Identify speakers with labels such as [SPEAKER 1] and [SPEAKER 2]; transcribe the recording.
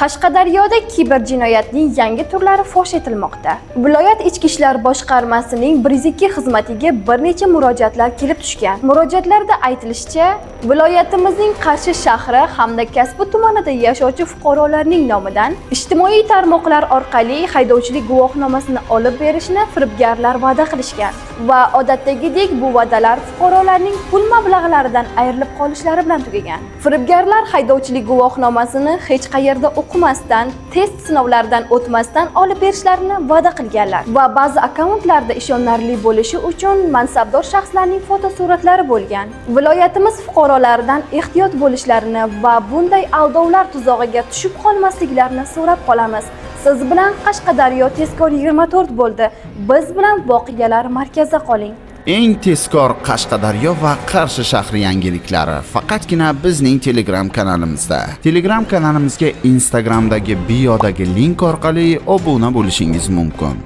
[SPEAKER 1] Qashqadaryoda kiberjinoyatning yangi turlari fosh etilmoqda. Viloyat Ichki ishlar boshqarmasining 102 xizmatiga bir necha murojaatlar kelib tushgan. Murojaatlarda aytilishicha, viloyatimizning Qarshi shahri hamda Kasbi tumanida yashovchi fuqarolarning nomidan ijtimoiy tarmoqlar orqali haydovchilik guvohnomasini olib berishni firibgarlar va'da qilishgan va odatdagidek bu va'dalar fuqarolarning pul mablag'laridan ayrilib qolishlari bilan tugagan. Firibgarlar haydovchilik guvohnomasini hech qayerda o'qimasdan, test sinovlaridan o'tmasdan olib berishlarini va'da qilganlar va ba'zi akkauntlarda ishonarli bo'lishi uchun mansabdor shaxslarning fotosuratlari bo'lgan. Viloyatimiz fuqarolaridan ehtiyot bo'lishlarini va bunday aldovlar tuzog'iga tushib qolmasliklarini so'rab qolamiz. Siz bilan Qashqadaryo tezkor 24 bo'ldi. Biz bilan voqealar markazida qoling.
[SPEAKER 2] Eng tezkor Qashqadaryo va Qarshi shahri yangiliklari faqatgina bizning Telegram kanalimizda. Telegram kanalimizga Instagramdagi biodagi link orqali obuna bo'lishingiz mumkin.